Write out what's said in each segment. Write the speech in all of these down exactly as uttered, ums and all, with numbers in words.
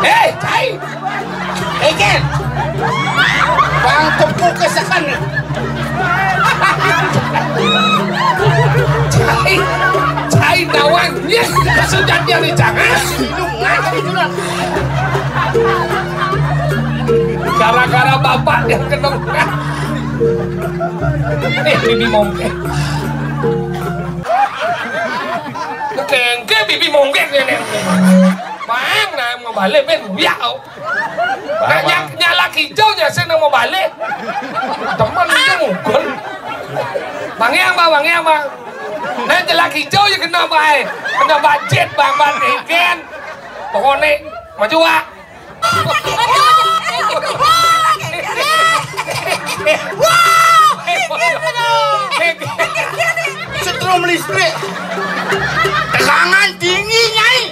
Eh, cai. Eh, Ken. Bang tepuk ke sekan. Cai, cai nawan. Ya, sudah dia di jangan. Minum nggak tadi sudah. Gara-gara bapak dia kena. Eh, bibi mongke. Kengke bibi mongke dia nih. Bang, nah mau balik ben ya. Nah, nyala hijau ya saya mau balik. Teman itu mukul. Bang yang bang, bang yang bang. Nah, nyala hijau ya kena baik. Kena budget bang, bang Ken. Pokoknya maju, Wak. Setrum listrik. Tegangan tinggi, Nyai.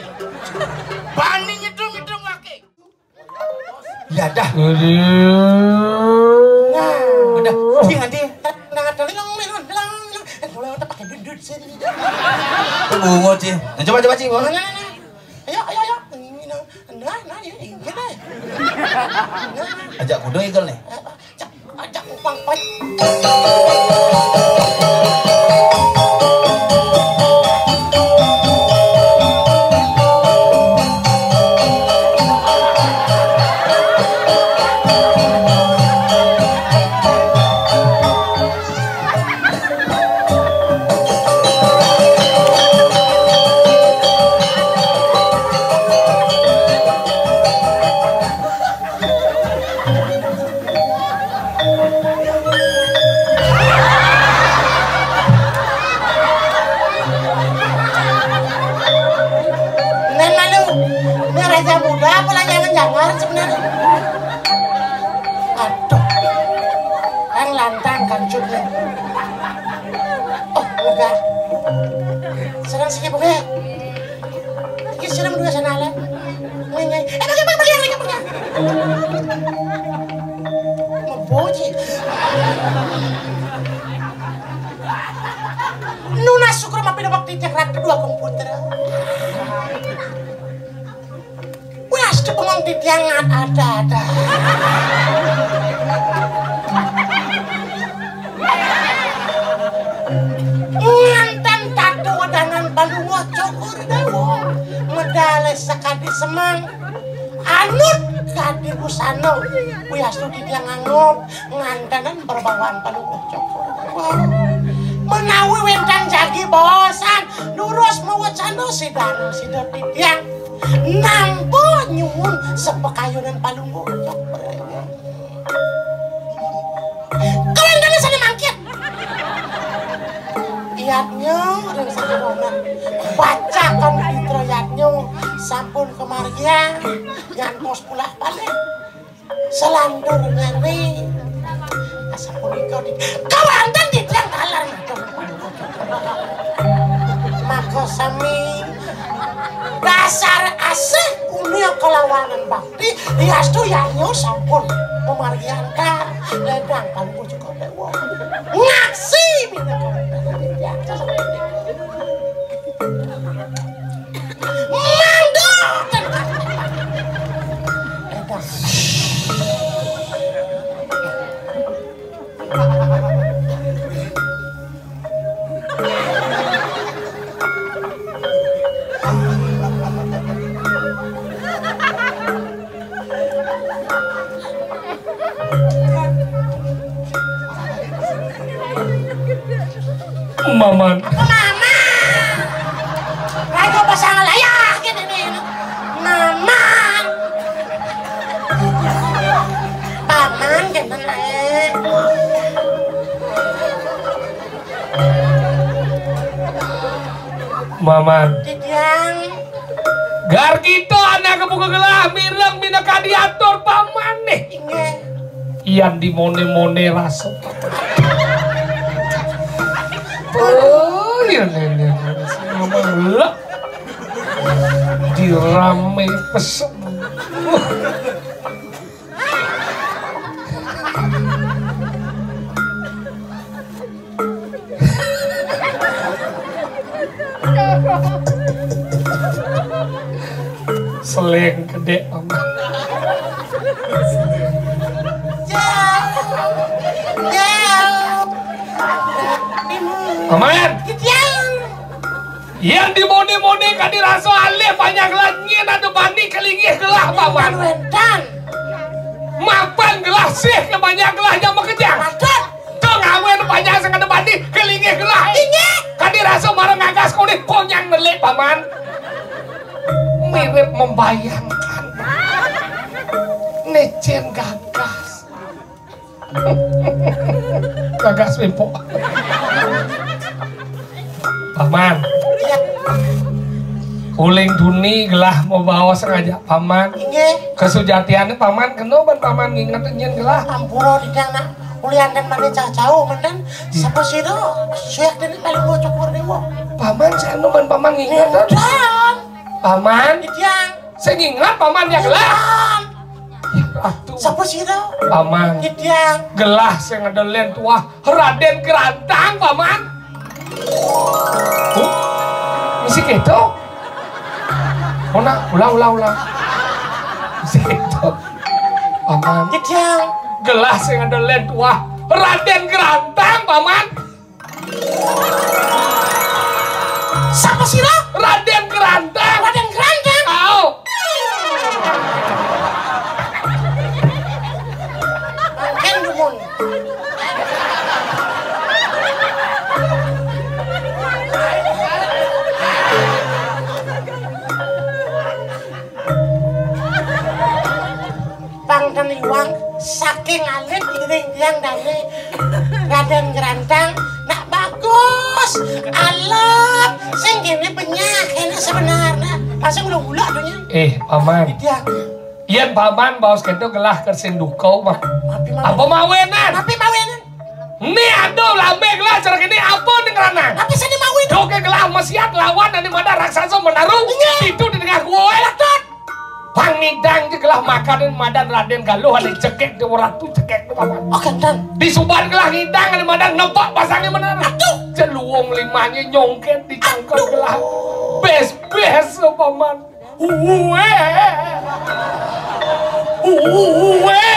Bani nyetrum-nyetrum kaki. Ya dah. Nah, udah. Sing nanti. Nah, ada bilang, bilang, bilang, bilang. Eh, kalau yang pakai dudut sini. Bungo, Ci. Nah, coba, coba, Ci. Nah, nah, nah. Ayo, ayo, ayo. Ini, nah, nah, nah, ya, ini deh. Ajak kuda ikal nih. Ajak, ajak kupang pan. Nen malu, ini raja muda apa lagi yang jangar sebenarnya? Aduh, yang lantang kan cutnya. Oh, lega. Serang sih, Bung, ya. Iki sirem dua sanalan. Ngai, ngai. Eh, bagi, bagi, bagi, bagi, bagi. Meboji. Nunas syukur mampir waktu cekrat kedua komputer. Wes, bengong di tiang ada-ada. Nganten tatu wedangan Palungguh Cokor Dewa. Medale sakadi semeng. Anut kadi busana. Wiastu di tiang anggop. Ngantenan berbawaan Palungguh Cokor Dewa. Menawi wenten jagi baosan, durus mawecana sida sida titiang. Nampa nyuwun sepakayunan Palungguh Cokor Dewa. Kawéntenan sané mangkin. Yadnya ring sajeroning bacakan pitra yadnya sampun kamargiang ngantos pulah balik. Salanturnyane asapunika di kawénten titiang taler matur. Maka sami dasar asih punia kalawanan bakti, yastu yadnya sampun mamargiang ledang Palungguh Cokor Dewa. Ngaksi minangka wénten titiang sasampun. Mangda ten. Maman. Mama. Raja pasang layah gini nih. Mama. Paman gini nih. Maman. Titiang. Gar kita anak buka gelah mireng minangka diatur pamané. Inggih. Yan dimone-mone rasa. Oh, ya nenek. Ngomong lek. Dirame pesen. Seleng gedé, Paman. Jauh. Jauh. Paman. Titiang. Yén dimodé-modé kadi rasa alih panjang gelah nyén ada bani ka linggih gelah, Paman. Wénten. Mapan gelah sih ka panjang gelah jam makejang. Patut. Tuh ngawin panjang sing ada bani ka linggih gelah. Inggih. Kadi rasa marang ngagas koné konyang nelik, Paman. Mirip membayangkan. Nécén gagas. Gagas mipok. Paman. Uling duni gelah mabaos ngajak Paman. Inggih. Kasujatiané Paman kena ban Paman nginget nyén gelah. Ampura, Didang, nak. Ulian dan mané jauh-jauh, menen. Sapa sira? Suyak dene paling mau cukur dewa. Paman, saya ban Paman nginget. Didang. Paman. Didang. Sing ingat Paman ya gelah. Didang. Ya, Ratu. Sapa sira? Paman. Didang. Gelah sing ada lén tuah Raden Gerantang, Paman. Oh, mesti gitu. Mana? Ulang, ulang, ulang. Mesti gitu. Paman. Didang. Gelah sing ada lén tuah Raden Gerantang, Paman. Sapa sira? Raden Gerantang. Raden Gerantang. Ao. Mangken dumun. Pang ten iwang saking alit ngiring tiang dane Raden Gerantang nak bagus alap sing kene penyah kene sebenarnya. Pasang ulo-ulo dunia. Eh, Paman. Tiang. Yén Paman baos kéto gelah ker sing duka, mah. Tapi mau. Apa mawenan? Tapi mawenan. Né ada lambe gelah cara kene apa ning ranang? Tapi seni mawenan. Doke gelah mesiat lawan ane madan raksasa Menaru. Iya. Itu di tengah gua. Patut. Pangidang je gelah makanin madan Raden Galuh ane cekek de ratu cekek de, Paman. Oh, kenten. Di suban gelah ngidang ane madan nempak pasangnya Menaru. Aduh. Jeluung limanya nyongket di cangkem gelah. Bes-bes, Paman. Uwe. Uwe.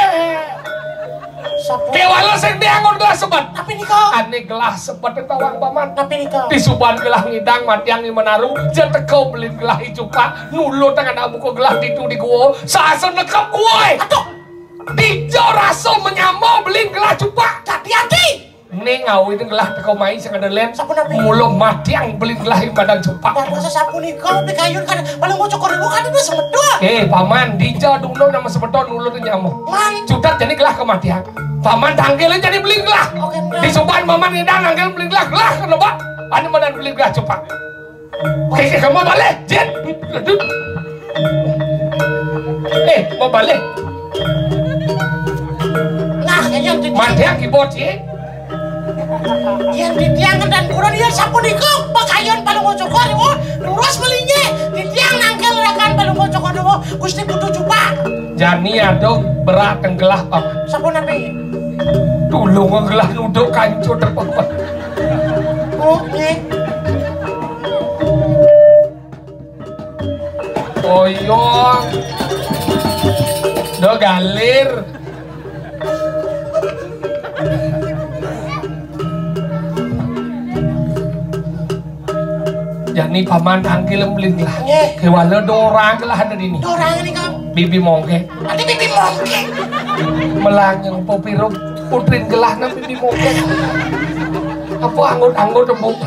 Sapa? Kewala sing diangon gelah sebet. Tapi nika. Ane gelah sebet tawang, Paman. Tapi nika. Di suban gelah ngidang matiang i Menaru, ja teka belin gelah i Cupak, nulut tangan abuka gelah ditu di gua, sasa nekep gua. Aduh. Dija rasa menyama belin gelah Cupak. Hati-hati. Ning awit gelah teka mai sing ada len. Sapunapi? Mula matiang belin gelah i badan Cupak. Dados sapunika pikayun kan paling mau cukur ibu kan wis semeton. Eh, Paman, dija dulu nama semeton dulu tu nyama. Man. Cutat jadi gelah kematian. Paman tangkil jadi belin gelah. Oke, bener. Di suban Paman ngidang tangkil belin gelah, gelah kena bak. Ane badan belin gelah Cupak. Oke, kamu balik, Jen. Aduh. Eh, mau balik. Nah, ya, ya, di- Mati aki bocil. Yen titiang kendan pura yen sapunika pakayun Palungguh Cokor, oh, lurus melinggih. Titiang nangkil rakan Palungguh Cokor, oh, Gusti Putu Cupak. Jani aduh berat tenggelah, Pak. Sapunapi? Tulung gelah nuduk kancut, Pak. Oh, nggih. Oyong. Do galir. Jani Paman tangkil belin lah. Nggih. Kewala dorang lah ada dini. Dorang nika. Bibi mongke. Ati bibi mongke. Melanyang popiro putrin gelah nang bibi mongke. Apa anggut-anggut embung.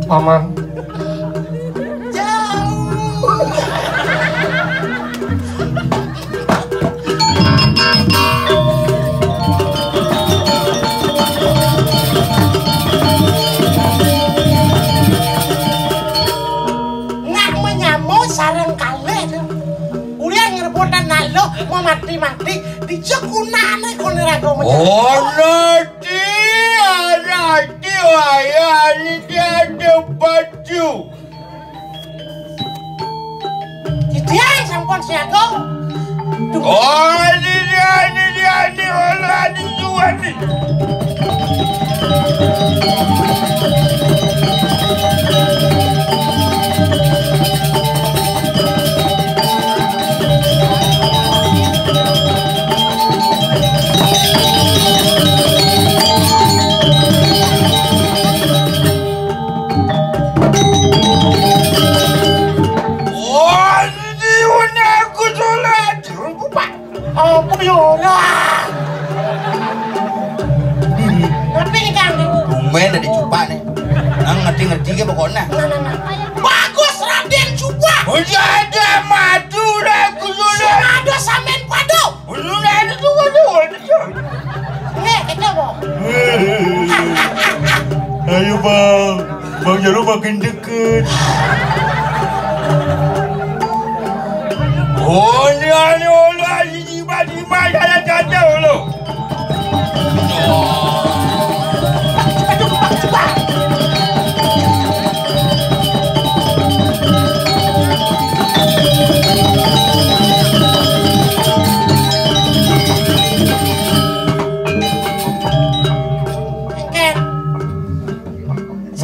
Paman. Jauh. Nak menyamo sareng kalih tu. Ulian ngrebutan nak lo mau mati-mati di cekunane kone raga menyamo. Ono di, ono di, wayah ini tiada baju. Titiang sampun siaga. Oh, ini dia, ini dia, ini Allah, ini Tuhan, ini. Tiga pokoknya. Nah, nah, nah. Bagus, Raden, coba. Udah ada madu lah, aku sudah. Sudah ada sampean padu. Udah ada tuh, ada, ada. Nih, kita mau. Ayo, Bang. Bang Jalu makin deket. Oh, ini, ini, oh, ini, ini, ini, ini, ini, ini, ini.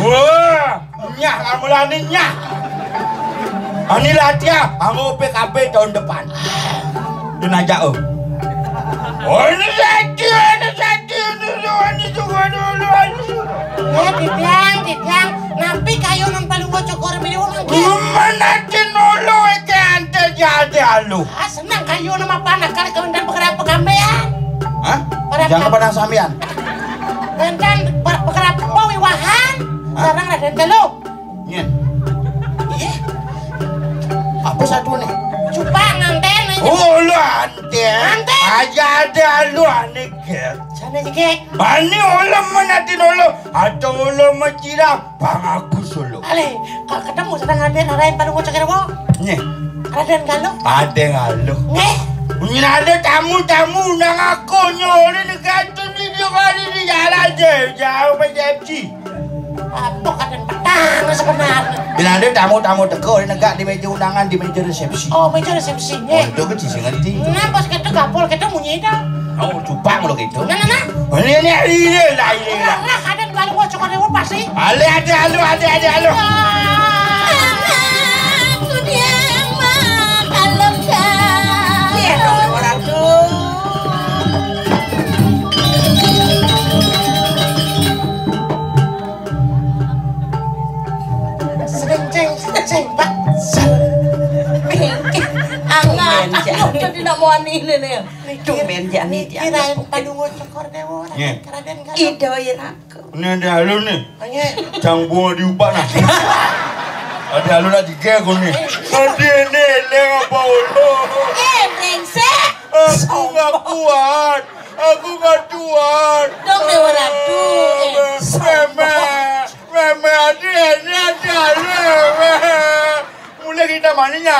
Wah, nyah, kamu lani nyah. Ani latihan, kamu P K B tahun depan. Dina jauh. Oh, ini lagi, ini lagi, ini dulu, ini dulu, ini dulu, ini dulu. Ya, Titiang, Titiang, napi kayu nang paling bocor koran ini, wong, angkir. Mana tin dulu, eke ante jadi alu. Ah, senang kayu nama panak kali kawin dan berapa gambean. Hah? Jangan pernah sampean. Enten ber-, berapa wiwahan, hah? Sekarang ada telu. Nyen. Iya. Apa satu nih? Coba nganten aja. Oh, lu anten. Anten. Aja ada lu aneh, Gek. Sana aja, Gek. Bani olah menatin olah. Atau olah mencirang. Bang aku solo. Ale, kalau ketemu sedang ada narain pada ngocok kira, Bang. Nye. Raden Galuh. Raden Galuh. Nye. Punya ada tamu-tamu nang aku nyori negara di dia kali di jalan je. Jauh P C F C. Apa kadang petang sebenarnya? Bila ada tamu-tamu teko, dia negak di meja undangan, di meja resepsi. Oh, meja resepsinya. Untuk ke sisi ngerti. Nah, pas kita kapol, kita munyi dah. Oh, cupang lo gitu. Nah, nah, nah. Ini, ini, ini lah, ini lah. Nah, nah, kadang balik mau cokot lewat pasti. Ale, ada alu, ada, ada alu. Anakku dia mah kalau kau. Iya, dong, orang tuh. Sering ceng, ceng, Pak. Angkat, aku tuh tidak mau aneh ini nih. Tumben jani dia. Kirain padungo cokor dewa. Iya. Keraden Galuh. Ido ira. Ini ada alu nih. Iya. Cang bunga diubah nah. Ada alu nak tiga aku nih. Tadi ini leng apa ulu? Eh, brengsek. Aku nggak kuat. Aku nggak kuat. Dong, Dewa Ratu. Eh, meme, meme, adi ini ada lu. Mulai kita maninya.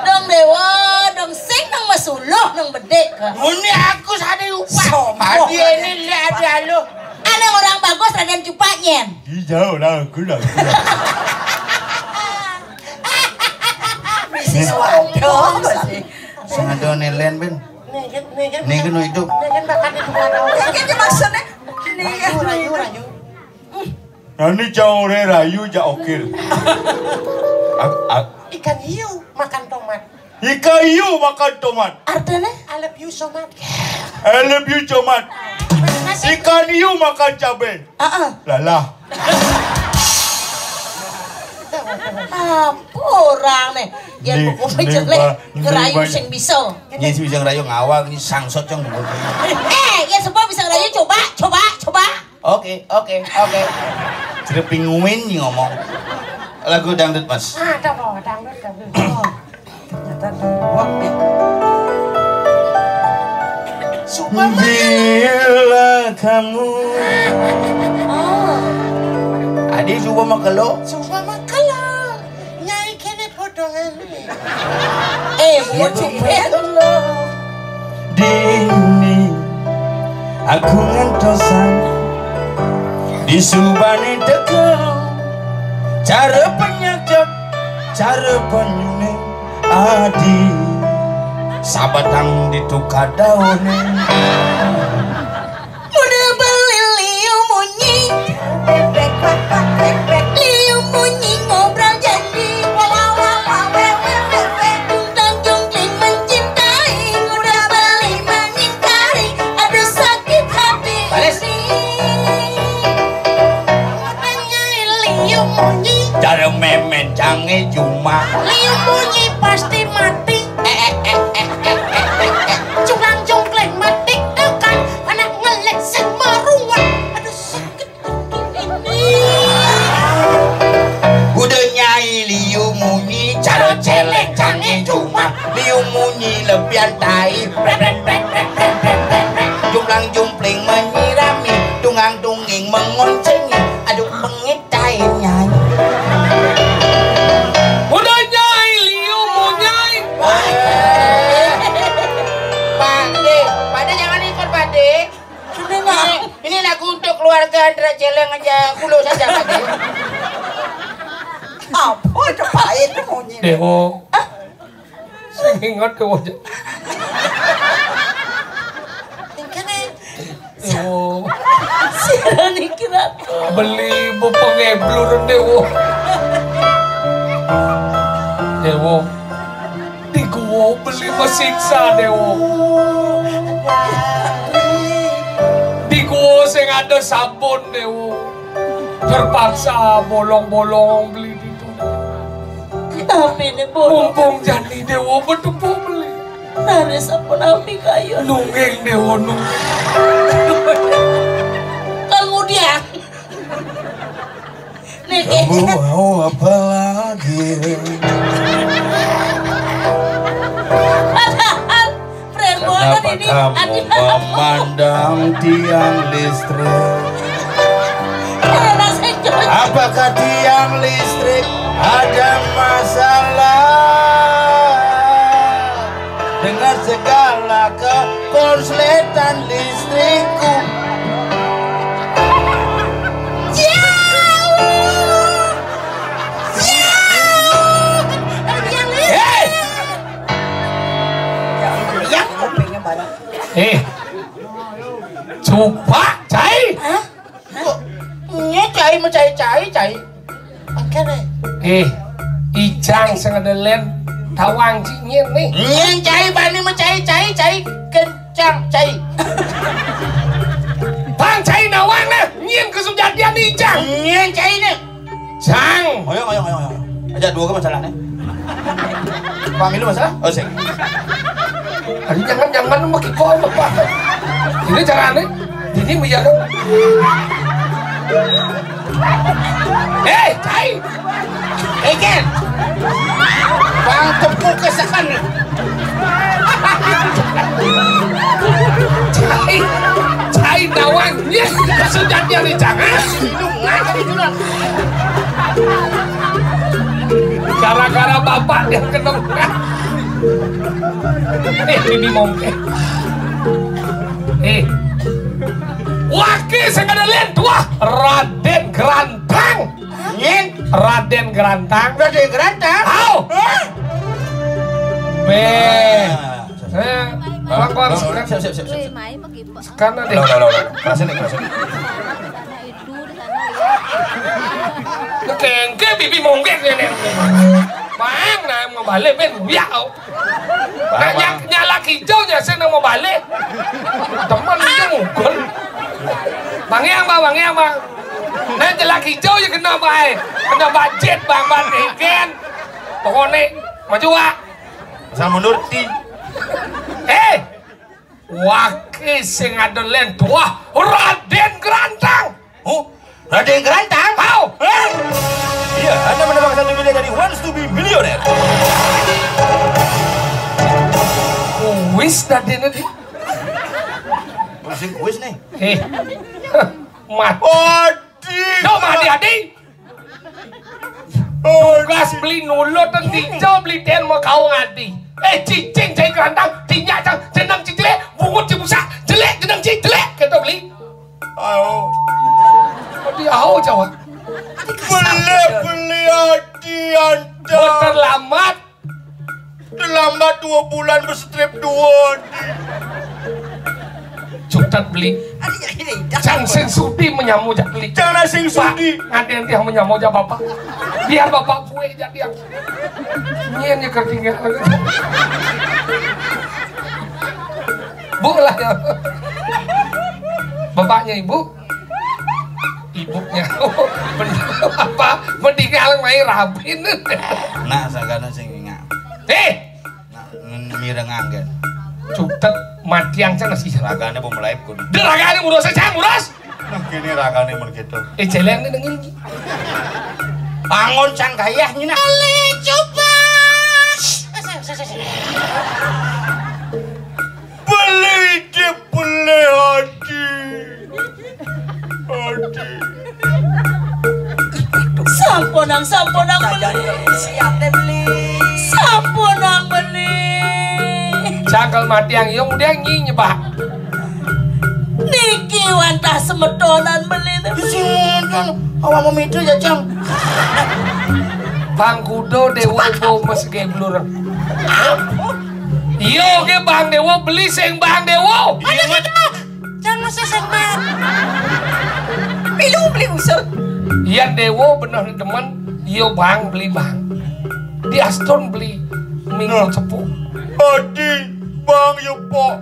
Dong, Dewa, dong, sing nang masuluh, nang bedek. Muni aku sadé lupa. Sombong. Adi ini lihat ada lu. Ada orang bagus, Raden Cupaknya. Ih, jauh lah, aku lah, aku lah. Misi suatu, misi. Sing ada nelen, Ben. Nih, kan, nih, kan. Nih, kan, itu. Nih, kan, bakal dibuka daun. Ini kan maksudnya. Nih, rayu, kan. Rayu, rayu. Nah, ini jauh re rayu, ja okir. Ak-, ak-. Ikan hiu makan tomat. Ikan hiu makan tomat. Artinya? I love you so much. I love you so much. Ikan hiu makan cabai. Heeh. Lalah. Apa orang nih? Ya, pokoknya jelek. Ngerayu sing bisa. Ini sing bisa ngerayu ngawal, ini sangsot yang bener. Eh, ya semua bisa ngerayu, coba, coba, coba. Oke, oke, oke. Cereping win nih ngomong. Lagu dangdut, Mas. Ah, ada mau dangdut, dangdut. Oh. Ternyata dua, ya. Bila kamu. Oh. Adi coba makelo. Coba makelo. Nyai kene potongan. Eh, buat. Dini aku ngentosan di subane teko. Cara penyakit, cara penyune adi. Sabatang ditukar daune. Udah beli liu munyi. Bebek, bak, bak, bebek. Liu munyi ngobrol janji. Wah, wah, wah, wah, weh, weh, weh, weh. Tentang jungkling mencintai. Udah beli maning kari. Aduh, sakit hati. Balis. Ini. Liu munyi. Cara memen cange cuma. Liu munyi pasti mati. Cungkang cungkling mati tekan. Anak ngelik sing maruan. Aduh, sakit. Pian tai, pret, pret, pret, pret, pret, pret, pret, pret. Jumplang jumpling menyirami, tunggang tunging mengoncengi. Aduh, bengit tai nyanyi. Udah nyai, liu mau nyai. Pak De, Pak De jangan ikut, Pak De. Sudah, Nak. Ini, ini lagu untuk keluarga Andra Celeng aja, kulo saja, Pak De. Apa itu pahit munyi? Dewo. Sing inget tuh. Engkene. Oh. Sira niki, Ratu. Beli bu pengeblur, Dewo. Dewo. Di gua beli mesiksa, Dewo. Di gua sing ada sabun, Dewo. Terpaksa bolong-bolong beli di itu. Tapi ini bolong. Mumpung jani, Dewo, betupu beli. Taris apa nami kayu? Nungeng, Dewo, nungeng. Kan ngudiak. Niki. Kamu mau apa lagi? Padahal Premon. Kenapa ini kamu ada memandang tiang listrik? Karena saya cuma. Apakah tiang listrik ada masalah? Dengan segala kekonsletan listrikku. Jauh. Jauh. Yang listrik. Hei. Yang kupingnya banyak. Eh. Coba, Cai. Hah? Kok nyai cai mecai cai, cai? Makane. Eh, ijang sing ada len tawang cik nyen nih. Nyen cai bani mecai cai, cai kencang cai. Bang cai nawang nah, nyen kesujatian ijang. Nyen cai nih. Jang. Ayo, ayo, ayo, ayo. Aja dua ke masalahnya. Pamilu masalah? Oh, sing. Aduh, jangan, jangan mau kiko apa? Ini carane. Ini biar. Eh, cai. Eh, Ken. Bang tepuk kesekan. Cai, cai nawang. Yes, sudah dia nih, jangan. Hidung ngangkat itu lah. Gara-gara bapak dia kena. Eh, ini mongke. Eh. Wake sing ada lian tuah Raden Gerantang. Nyen. Raden Gerantang. Raden Gerantang. Au. Hah? Be. Eh, bang, bang, siap, siap, siap, siap. Karena deh. Udah, udah, udah, udah. Kerasin nih, kerasin nih. Itu di sana lihat. Kengke bibi monggek ya nih. Bang, nah mau balik ben ya. Nah, nyala hijau ya saya mau balik. Teman itu mukul. Bang yang bang, bang yang bang. Nah, nyala hijau ya kena bang. Kena budget bang, bang ikan. Pokoknya maju, Wak. Asal mundur ti. Eh, wake sing ada len tuah Raden Gerantang. Oh, Raden Gerantang? Hau. Eh? Iya, Anda menebak satu miliar dari Wants to be Millionaire. Kuis tadi nanti. Pusing kuis nih. Eh. Mat. Adi. Tuh, Adi, Adi. Tugas beli nulut dan tinjau beli ten mau kau ngadi. Eh, cicing cai kerantang, tinjak cang, jenang ci jelek, bungut ci busak, jelek jenang ci jelek, kita beli. Au. Adi au, Jawa. Beli, beli adi anda. Terlambat. Terlambat dua bulan berstrip dua. Cutat beli. Cang sing sudi menyamu jak beli. Cang sing sudi. Ngaden dia menyamu jak bapak. Biar bapak kue jak dia. Nyen ya ketinggalan. Bu lah ya. Bapaknya ibu. Ibunya. Bener apa? Meninggal mai rabin. Nah, sagana sing ingat. Eh, nah, mireng anggen. Cutet matiang cenah sih. Ragane mau mulai kun. Deragane ngurus aja ngurus. Nah, kini ragane mun gitu. Eh, jeleng nih dengin. Bangun sang gayah nyina. Ale coba. Sampunang, sampunang beli. Siap deh beli. Sampunang beli. Cangkel mati yang yung dia nyi nyebak. Niki wantah semetonan beli. Di sini awak mau itu ya, Cang. Bang kudo dewa bo mesge blur. Iyo ge bang dewa beli sing bang dewa. Iya. Jangan mesti segmen. Pilu beli usul. Yan dewa bener demen, iyo bang beli bang. Di Aston beli minggu cepu. Adi bang yo pok.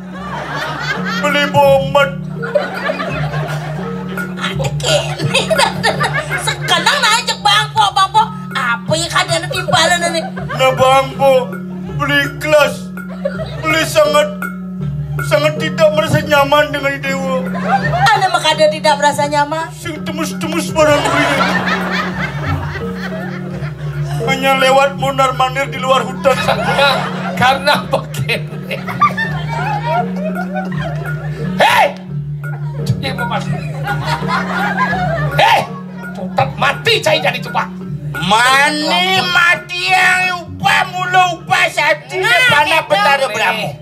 Beli bomet. Kene sekenang naik cek bang pok, bang pok. Apa ya kadang timbalan ini? Nah bang pok, beli kelas. Beli sangat, sangat tidak merasa nyaman dengan dewa. Anda mah kada tidak merasa nyaman. Sing temus-temus barang beli. Hanya lewat mondar-mandir di luar hutan. Karena begini. Hei! Ibu Mas. Hei! Tutet mati cai jadi cupak. Mani mati yang upah mula upah sati ne panah betara beramu.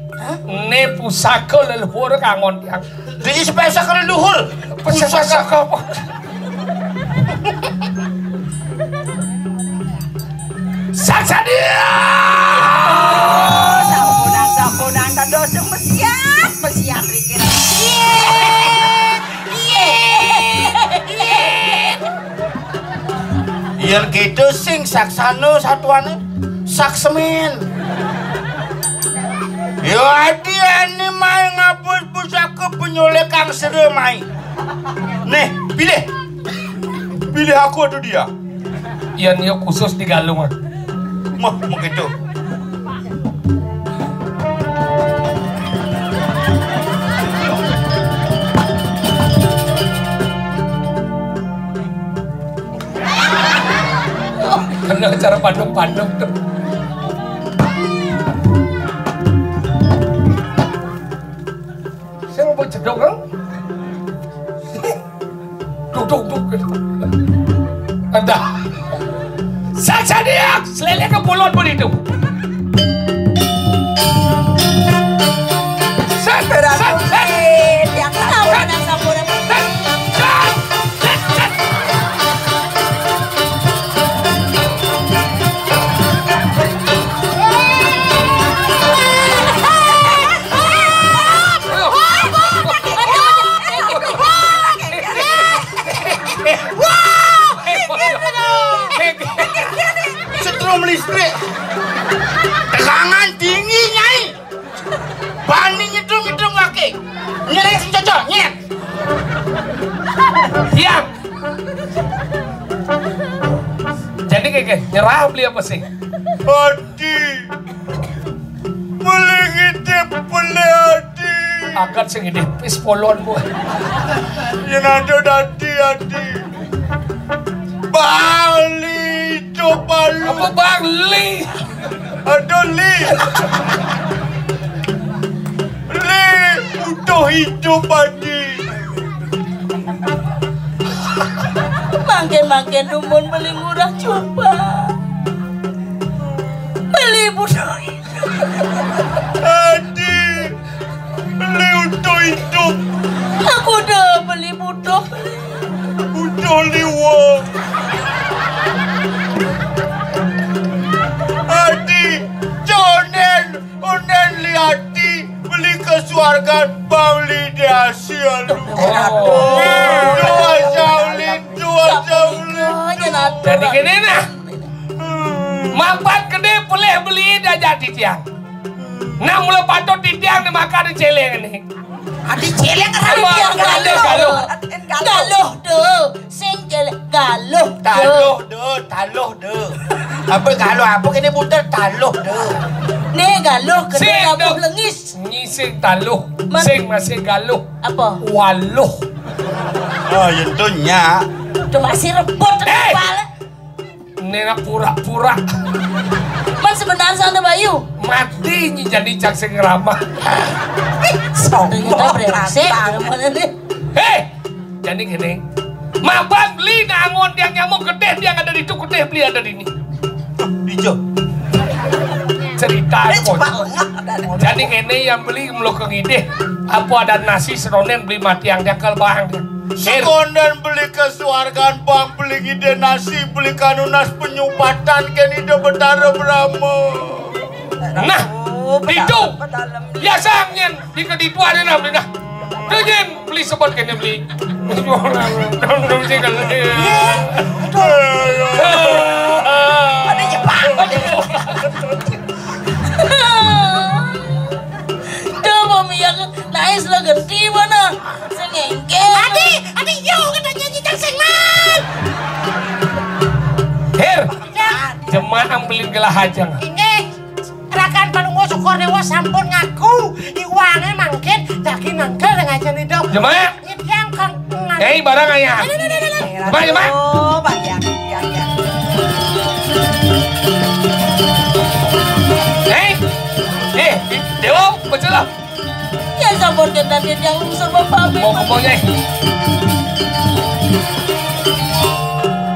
Ne pusaka leluhur kangon tiang. Jadi sepesa ke leluhur. Pusaka apa? Saksadia. Sampunang, sampunang, kados mesiat, mesiat riki. Ye. Ye. Ye. Yen gitu sing saksana satuane saksemen. Yo adi ane mai ngabut pusaka penyoleh kang sere mai. Nih, pilih. Pilih aku atau dia. Yen yo khusus di Galung ah. Mah begitu. Kena cara panduk-panduk tuh. Sing apa jedok kan? Duduk duduk. Ada. Saja dia, selele ke pulut pun itu. Set, set, set. Yang tahu yang sampun. Setrum listrik. Tegangan tinggi, Nyai. Bani nyedung-nyedung kaki. Nyerek sing cocok, nyerek. Diam. Jadi keke nyerah beli apa sih? Adi. Beli ngidip beli adi. Angkat sing ngidip pis polon bu. Yen ada dadi adi. Bali itu palu. Apa bang li? Aduh li. Li utuh hidup adi. Mangke-mangke dumun beli ngurah cupa. Beli budak. Adi, beli utuh hidup. Aku udah beli budak. Utuh liwa. Adi, jonen. Onen liati beli ke suargan bang li di hasil. Dua saulin, dua saulin. Jadi gini nah. Mapan gede pelih beli dah jadi tiang. Nah mula patut di tiang ni makan di celeng ni. Adi celeng kan. Galuh, galuh. Galuh tu. Sing celeng galuh. Taluh tu, taluh. Duh. Apa galuh apa kene puter taluh duh. Ni galuh kene sing labuh duh. Lengis. Nyi sing taluh. Man- sing masih galuh. Apa? Waluh. Oh, ya tu nya. Tu masih rebut eh! Kepala. Ni nak pura-pura. Man sebentar sana Bayu. Mati nyi jadi cak sing ramah. Sombong. Kita brengsek, mana ni? Hei! Jadi gini, mapan beli nangon tiang nyamuk gede tiang ada di Itu kuteh beli ada di ini. Ijo. Cerita. Jadi kene yang beli melok ke ngidih. Apa ada nasi seronen beli mati yang dia kalau bahang dia. Sekonden beli ke suargan bang beli ngidih nasi beli kanunas penyupatan kene ida Betara Brahma. Nah, itu. Ya sangin di keditu ada nam nah. Dengan beli sebut kene beli. Dong dong sih kan. Ada Jepang. Tuh mau minyak nais lo gede mana? Sengengke. Adi, adi yo katanya jijang sengman. Her. Jemaah beli gelah aja. Inggih. Rakan Palungguh Syukur Dewa sampun ngaku iwange mangkin daging nangkel ngajen hidup. Jemaah. Nyediang kang ngan. Hei, barang ayah. Ini, ini, ini, ini. Jemaah, jemaah. Oh, banyak. Ya, ya. Hei. Eh, Dewa, betul lah. Ya sampun kita nyediang sama pamit. Mau ngomong, eh.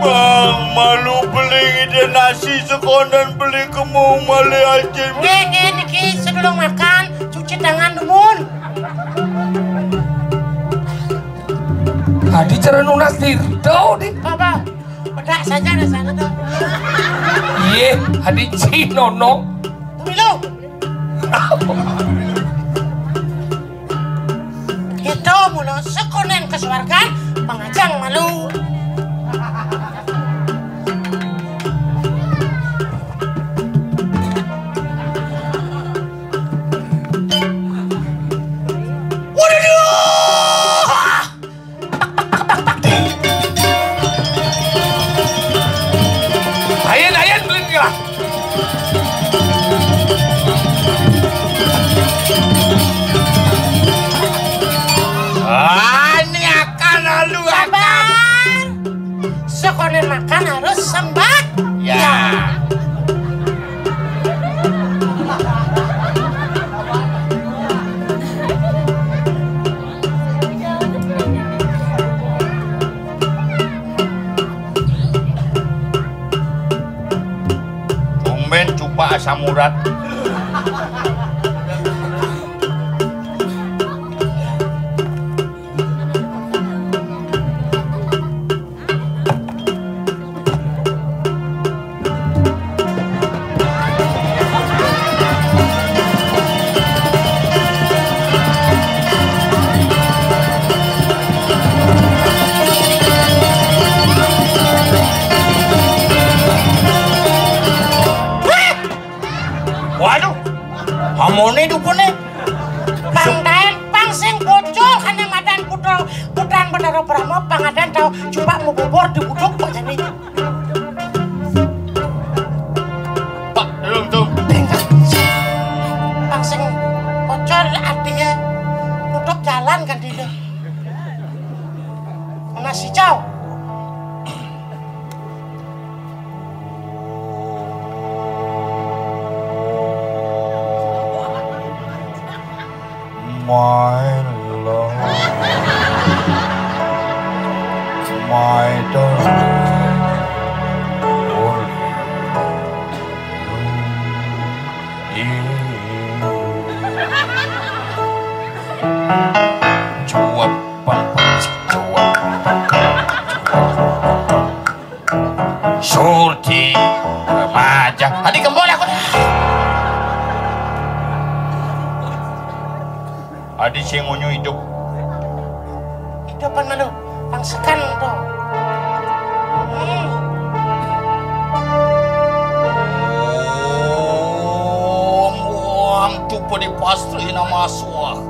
Bang, malu beli ide nasi sekonan beli kemu male aja. Nggih, nggih, niki sedurung makan, cuci tangan dumun. Tadi cara nunas dirdo di. Apa? Pedak saja rasanya tuh. Iye, adi cinono. Tumilu. Kita mula sekonen kesuargan pengajang malu. Waduh! Ayan, ayan, beli lah. Ah, ini akan lalu akan. Sabar. Sekolah makan harus sembah. Ya. Tumben cupak asam urat. Waduh, hamone dukune. Pang daen, pang sing bocor kene madan putra, putrang Betara Brahma, pang adan tau jubak mububur di buduk kok jane. Pak, dulu tuh. Pang sing bocor artinya buduk jalan kan dile. Nasi cau. My love, my darling, only you. Cuap, pam, pam, cuap, pam, pam, cuap. Surti remaja. Adi kembali aku. Adi sing unyu hidup. Hidupan malu. Pangsekan to. Hmm. Om, om, tupa di pastri nama suah.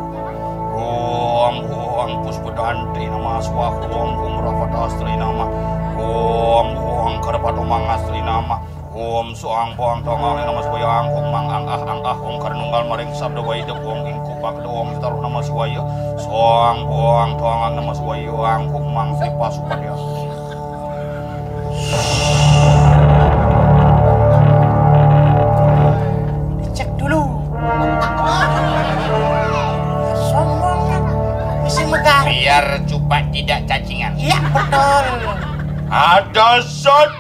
Om, om, puspa dantri nama suah. Om, om, rapat astri nama. Om, om, karapato mangastri nama. Om, suang, buang, tongang, nama suaya, ang, om, mang, ang, ah, ang, ah, om, karnunggal, maring, sabda, waida, om, ingku, pakda, om, sitaruh, nama suaya. Suang, buang, tongang, nama suaya, ang, om, mang, sipasukan, ya. Dicek dulu. Sombong kan. Bisa megah. Biar cupak tidak cacingan. Iya, betul. Ada satu.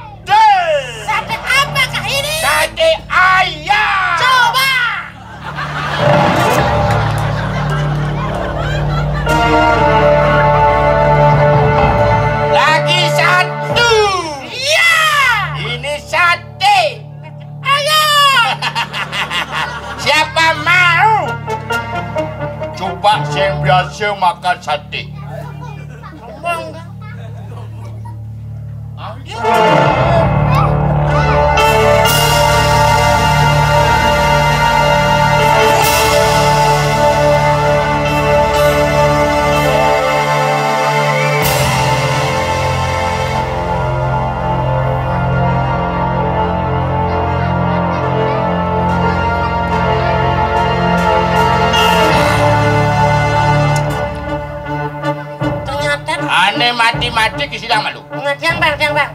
Hasil makan sate. Ngomong, kan? Ternyata ane mati-mati ke sidang malu. Nggak, tiang, Bang, tiang, Bang.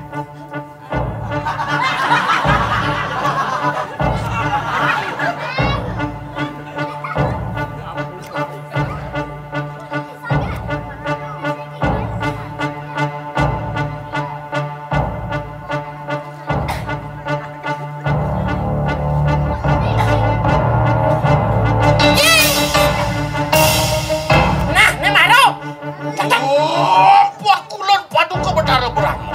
Nah, ne malu. Wah, pakulun paduka Betara Brahma.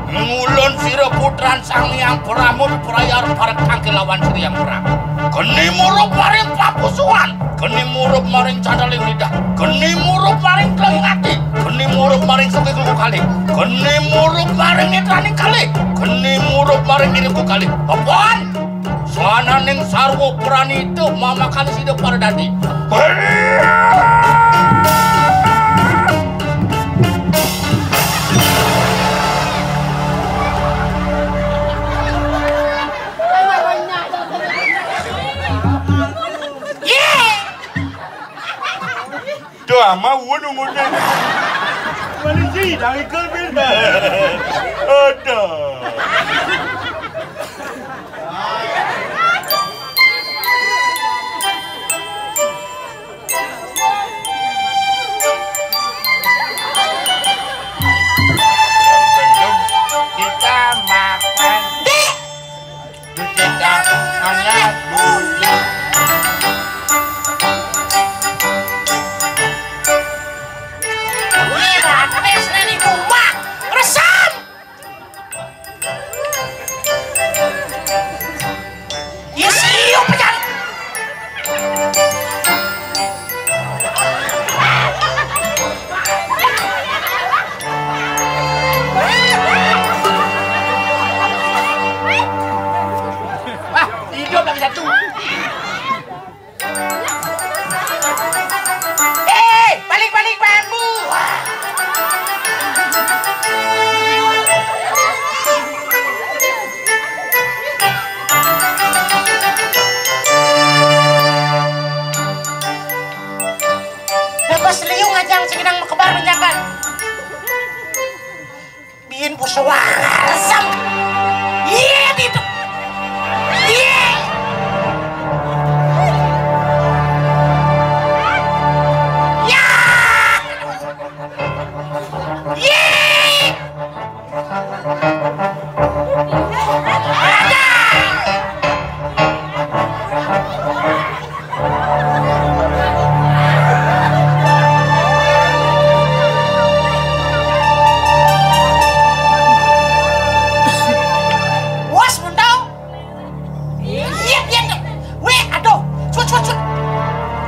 Ngulun sira putran Sang Hyang Brahma diperayar parektang kelawan Sri Hyang Brahma. Keni murup maring papusuhan, keni murup maring candaling lidah, keni murup maring telenging ati, keni murup maring sungkih kuku kalih, keni murup maring netraning kalih, keni murup maring irip kuku kalih. Papan, sananing sarwa pranita mamakan sida para dadi. Tuh, ama uwa nungguin. Mana sih, dari kelbin. Ada. Kita makan. Dek! Cuci tangannya dulu. Wih, batis nih di rumah. Resep. Ya, siup aja. Wah, hidup lagi satu. Eh, balik-balik bambu. Dapat seliung aja, sing nang mekebar menjabat. Biyen basa warsem. Iye, ditu. Iye. Ya. Iye. Wes, muntung. Iya, iya, tuh. Weh, aduh. Sut, sut, sut.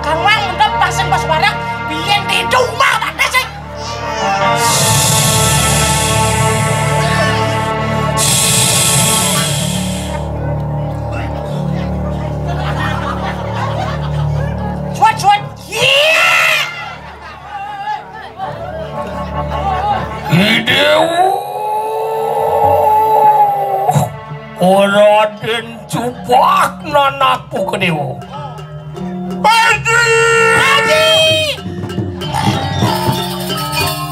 Kang Wang, muntung pasang bas barang. Biyen di rumah, Pak Desi. Cuat, cuat. Iya. Idéwu. Ora den jubak nanak pukedewa. Aji! Aji!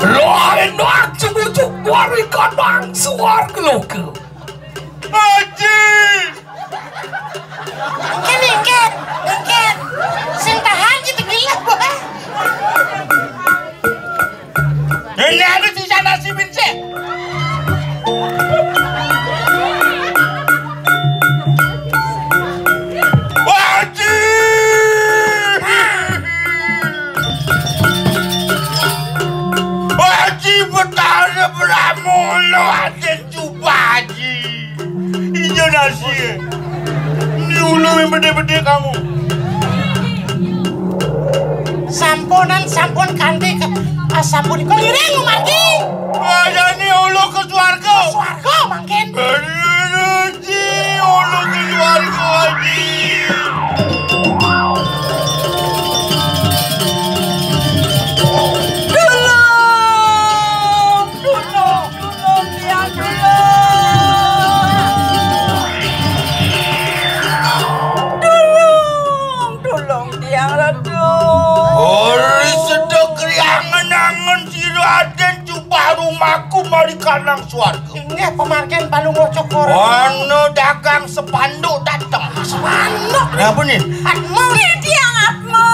Lo enak cucuk wari kadang suar geloke. Aji! Mungkin, mungkin, mungkin. Sing tahan gitu gila gua. Ini ada sisa nasi pincik. Waji! Waji Betara Pramula Aden Cupaji. Ijo nasi. Ini ulu yang gede-gede kamu. Sampunan, sampun kanthi ke-, ah, sampun iku ngiring margi. Ayane ulu ke swarga. Swarga mangkin. Berluji ulu ke swarga, Haji. Tulung, tulung, tulung, tiang, tulung. Tulung, tulung, tiang, Ratu. Ori sedek riangen-angen sira Raden jubah rumahku mari kanang swarga. Inggih, pamargin Palungguh Cokor. Ana dagang sepanduk dateng. Sepanduk? Napa nih? Atma. Titiang atma,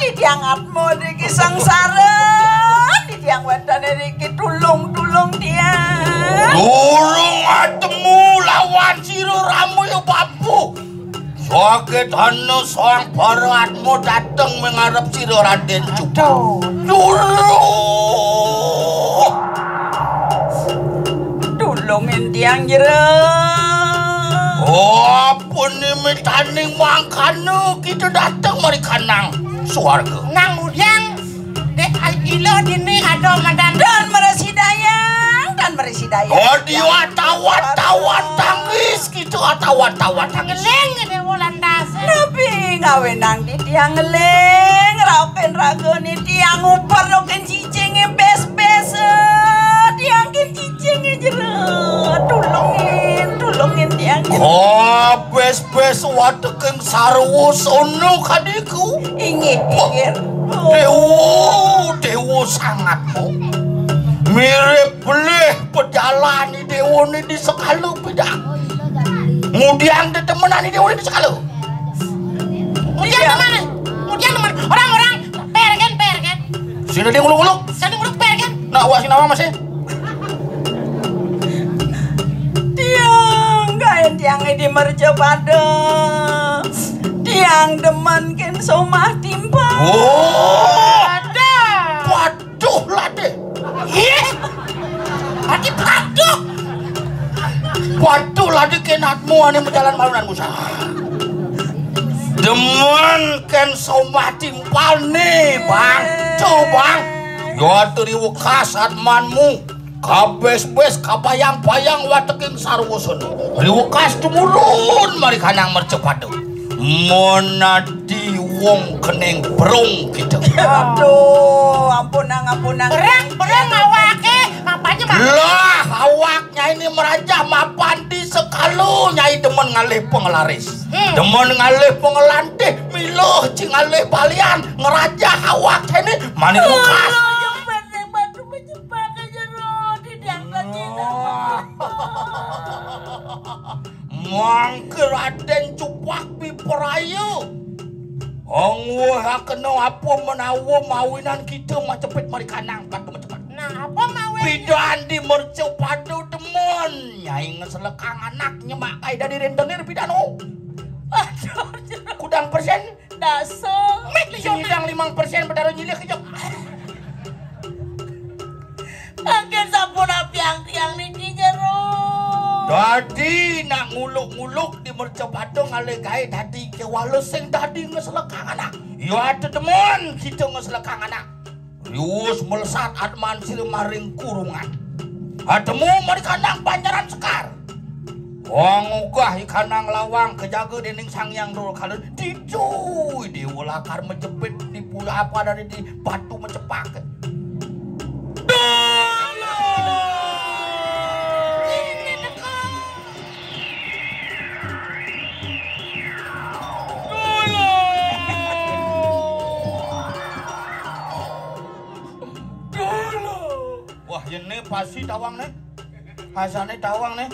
titiang atma niki sangsara. Titiang wénten niki tulung, tulung tiang. Durung atemu lawan sira Rama ya Bapu. Sakit ana sang para atma dateng mengarep sira Raden Cupu. Aduh. Duh. Tulungin tiang jero. Oh, apa nimitaning mangkana kita dateng mari kanang swarga. Nang udiang, dek, ai, ila dini ada madan. Dan meresidayang, dan meresidayang. Oh, dia tawat-tawat tangis kita, tawat-tawat tangis. Ngeling ini Wulandasa. Napi ngawenang di tiang ngeling, raukin raga ni tiang uper, raukin cicing, bes-bes, eh, tiang kin cicing jero. Tulungin, tulungin tiang jero. Oh, bes-bes wateking sarwa sono kadiku. Inggih, inggih. Dewa, dewa sangat, Bu. Mirip belih pedalani dewane di sekala bidang. Mudian tetemenani dewane di sekala. Mudian temen, mudian temen. Orang-orang, pergen, pergen. Sini dia nguluk-nguluk. Sini nguluk, pergen. Nak awak sini awak masih. Tiang, gaen tiang di mercapada. Tiang demen ken somah timpal. Oh. Ada. Waduh, lade. Ih. Ati patuh. Waduh, lade kenatmu ane majalan malunan musa. Demen ken somah timpal nih, Bang. Tuh, Bang. Yo, teri wekas atmanmu. Kabes-bes, kabayang-bayang wateking sarwa sono. Riwekas tumurun mari kanang mercapada. Monadi wong kening brung kita. Aduh, ampunang, ampunang. Berang, berang awake. Apanya, Mak? Lah, awak Nyai ini merajah mapan di sekala Nyai demen ngalih penglaris. Hmm. Demen ngalih pengelantih, miluh cing ngalih balian, ngerajah awak ini mani lukas. Aduh, yang penting batu menyepak aja, Rod. Tidak lagi. Wah. Mangke Raden Cupak Biperaya. Ong wah kena apa menawa mawinan kita macepit mari kanang batu mencepat. Nah, apa mawi? Pidan di mercapada demen. Nyai ngeselekang anak nyemak kai dadi rentenir pidano. Aduh, kudang persen. Dasa. Mik nyidang limang persen bedaro nyilih kejok. Anggen sampun apiang tiang niki jero. Dadi nak nguluk-nguluk di mercapada ngalih gaé dadi kewala sing dadi ngeselekang anak. Ya ada demen kita ngeselekang anak. Riwus melesat atman sira maring kurungan. Atemu mari kanang panjaran sekar. Wong ugah ikanang lawang kejaga dening Sang Hyang Durkala. Ditu dewa lakar menjepit di pula apa dari di batu mencepak. Dulu! Ini teko. Dulu! Dulu! Wah, yene pasti tawang ne. Asane tawang ne.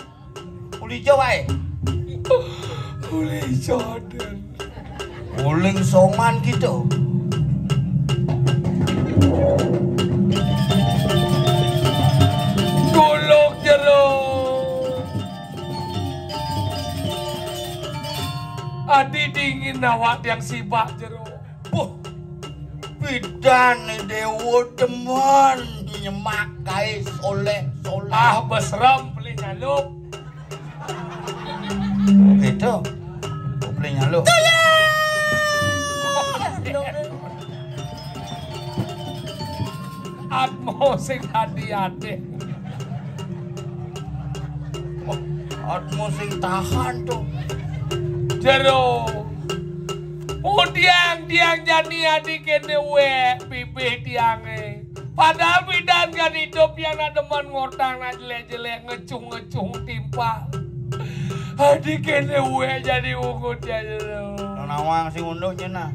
Uli ijo wae. Uli ijo, Den. Uling songan gitu. Golok jero. Adi dingin awak tiang sibak jero. Puh. Pidane dewa demen nyemak gaé soleh-soleh. Ah, besrem pelih nyaluk. Gitu. Pelih nyaluk. Tolong! Atmo sing adi-adi. Atmo sing tahan to. Jero. Oh, tiang, tiang jani adi kéné wé, bibih tiangé. Padahal bidan kan idup yén demen ngortang nak jelék-jelék, ngecung-ngecung timpal. Adi kéné wé jani ungut ya jero. Nawang sing unduk nyén nah.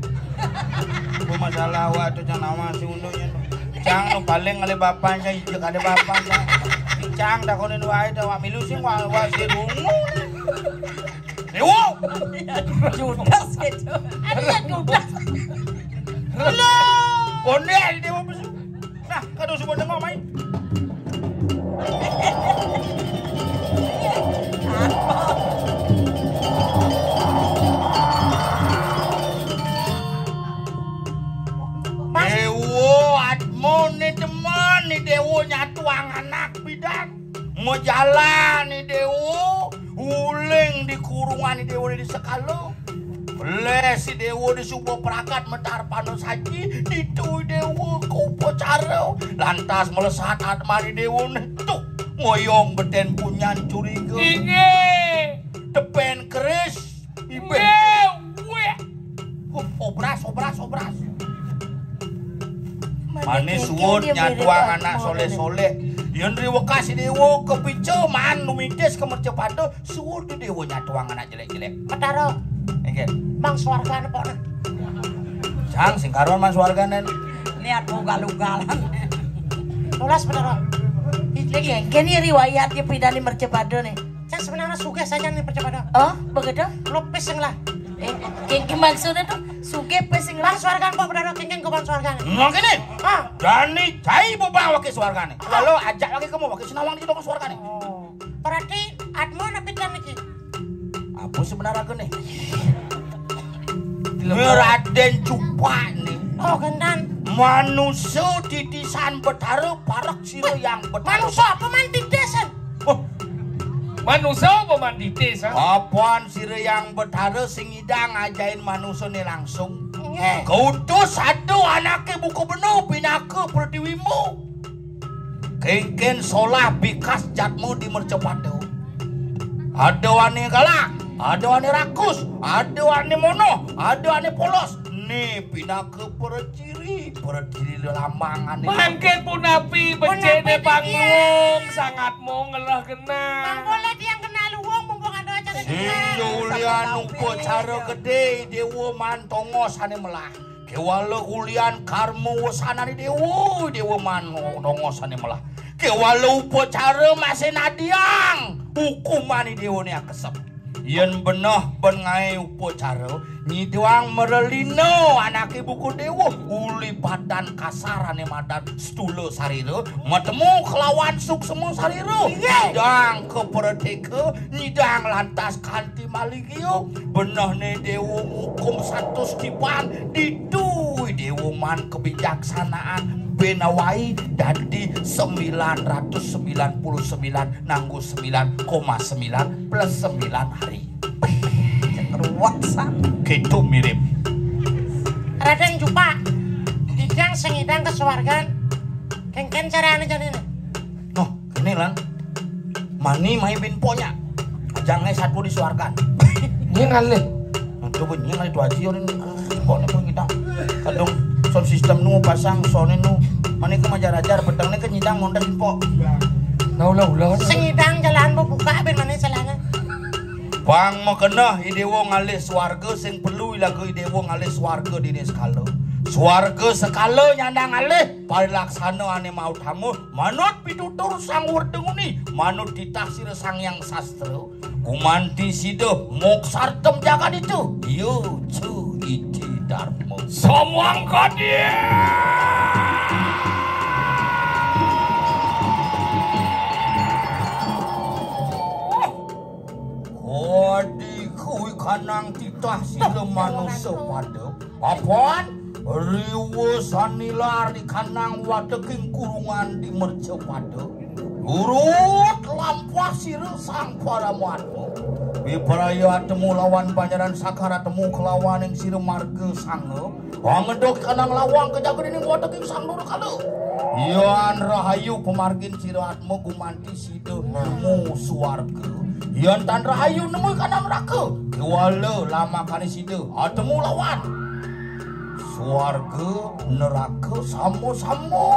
Ku masalah awak to cang nawang sing unduk nyén. Cang no paling ada bapan cang, ijek ada bapan cang. Cang takonin waé to awak milu sing wa, wa sing ungut. Déwa. Judas gitu. Iya, Judas. Lah, kondé déwa besu. Nah, kado semua dengar mai. Mas. Déwa, atmoné demen ni déwa nyatuang anak bidan. Majalan ni déwa, uling di kurungan ni déwa di sekala. Lés si déwa di suba pragat metar panos haji, ditu déwa ke upacara. Lantas melesat atma ni déwa né tuh, ngoyong betén punyan curiga. Inggih. Depén keris. Ibé. Wéh, wéh. Huh, obras, obras, obras. Mané suud nyatuang anak soléh-soléh. Yén riwekas déwa kepica maan numitis ke mercapada, suud déwa nyatuang anak jelék-jelék. Petara. Inggih. Mang swargané pokna. Cang sing karuan mang swargané. Niat ugal-ugalan. Tulas, Petara. Iki kéné riwayat ya pidan di mercapada né. Cang sebenarnya sugih saja nih percepatan. Oh, begitu? Lo pés sing lah. Eh, kéngkén maksudnya tuh sugih pés sing lah. Bang swargan kok bener kéngkén ke bang swargan. Ngomong gini. Ah. Jani cai bobang wakil swargané. Ah. Lalu ajak lagi kamu wakil senawang di dong swargané. Oh. Berarti atma napi dan niki. Apa sebenarnya gini? Raden Jupak nih. Oh, gendan. Manusia titisan Betara parak sira yang Betara. Manusia apa man titisan? Oh. Manusia apa man titis, ha? Apan sira yang Betara sing idang ajain manusia ni langsung. Nggih. Kautus ada anaké buka bena pinaka Pratiwimba. Kéngkén solah bikas jatma di mercapada. Ada ané galak, ada ané rakus, ada ané monoh, ada ané polos. Ni pinaka perciri, perciri lelambangané. Mangké punapi becikné panggung sangat mo ngelah genah. Mangko lé tiang kenal luwung mumpung ada acara. Sing ulian upacara gedé déwa man tongos ané melah. Kéwala ulian karma wesanané déwa, déwa man tongos ané melah. Kéwala upacara masih nadiang hukumané déwané akesep. Yén beneh ben ngaé upacara, nyidang mrelina anaké buka déwa, uli badan kasar ané madan stula sarira, matemu kelawan suksma sarira, nyidang kapradéka, nyidang lantas kanti maligia, benehné déwa ngukum satus tiban, ditu déwa man kebijaksanaan, benawai dadi sembilan ratus sembilan puluh sembilan nganggo sembilan koma sembilan plus sembilan hari. Ruwet san. Gitu mirip. Raden Jupak, titiang sing idang ka swargan. Kéngkén carané jani né. Noh, kéné lan. Mani mai bin ponya. Ajang ngaé satu di swargan. Nyén ngalih. Nah, coba nyén ngalih dua aji orang. Kok nih pun kita. Kadung sound system nu pasang sound nu. Mani ke majar-ajar peteng nih ke nyidang mondas po. Nah, ulah-ulah. Sing idang jalan mau buka bin mani salahnya. Pang makeneh i déwa ngalih swarga sing perlu ilaga i déwa ngalih swarga dini sekala. Swarga sekala nyandang ngalih parilaksana ané mautama manut pitutur Sang Werdenguni, manut titah sira Sang Hyang Sastra, gumanti sida moksartem jagadita. Ya ca iti dharma. Samangkadi. Kadi kuwi kanang titah sira manusa pada. Papan riwa sanilar di kanang wateging kurungan di mercapada. Urut lampah sira Sang Paramatma. Bipraya atemu lawan panjaran sakar atemu kelawan ing sira marga sanga. Pangedok kanang lawang kejaga dening wateging Sang Durakala. Yan rahayu pamargin sira atma gumanti sida nemu swarga. Yan tan rahayu nemu kana neraka. Kéwala lamakane sida atemu lawan. Swarga neraka sama-sama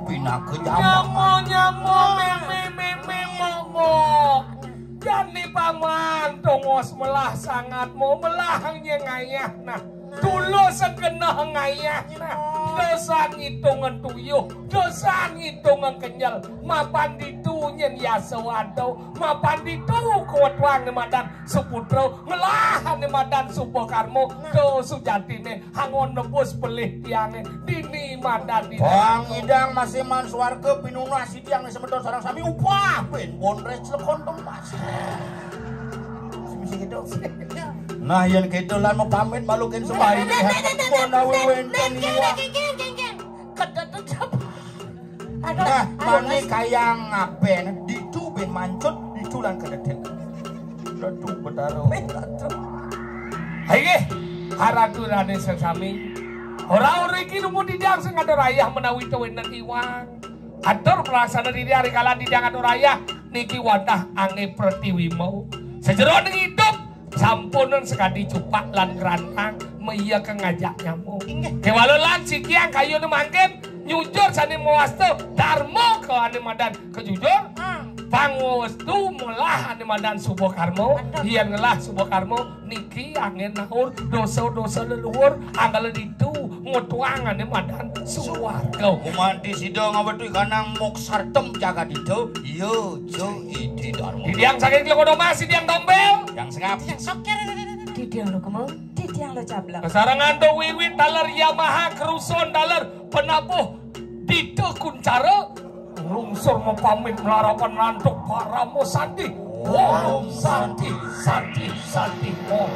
pinaka jamak. Nyama, nyama, meme, meme, momok. Jani paman tongos melah sangat mo melah ngayah nah. Tulus segenah ngayah nah. Dosa ngitungan tuyuh, dosa ngitungan kenyel. Mapan ditu nyen yasa wado, mapan ditu kuat wang madan Suputra, ngelah ane madan Suba Karma. To sujatine hangon nebus pelih tiange dini madan di Bang Idang masih man swarga pinunah sidiang ni semeton sareng sami upah ben bonres lekon temas. Sing gitu. Nah, yen gitu lan mau pamit malukin sembahyang. Menawi wenten iwak. Aduh, nah, aduh, mane Mas. Kayang ngaben ditu ben mancut ditu lan kededek. Aduh, Betara. Ayo, haratu rane sesami. Ora ora iki nemu didang sing ada rayah menawi to wenten iwang. Atur pelaksana diri hari kala didang atur rayah niki wadah ange pertiwi mau. Sejeroning idup sampunan sekadi cupak lan kerantang meya ke ngajak nyamuk. Inggih. Kewala lan sikiang kayune mangkin nyujur sane mawasta dharma ka ane madan kejujur. Hmm. Pangwastu melah ane madan Suba Karma. Aduh. Yen ngelah Suba Karma niki angin naur dosa-dosa leluhur anggala ditu ngutuang ane madan swarga. Gumanti sida ngawetu kanang moksartem jagadita. Iya, ja iti dharma. Didiang saking Klengkono Mas, didiang Tompel. Yang sengap. Yang sokir. Didiang lo kemau, didiang lo cablak. Kesarangan do wiwit taler Yamaha kerusun taler penabuh dita kuncara. Lungsur mapamit melarapan nantuk parama santi. Om santi, santi, santi, om.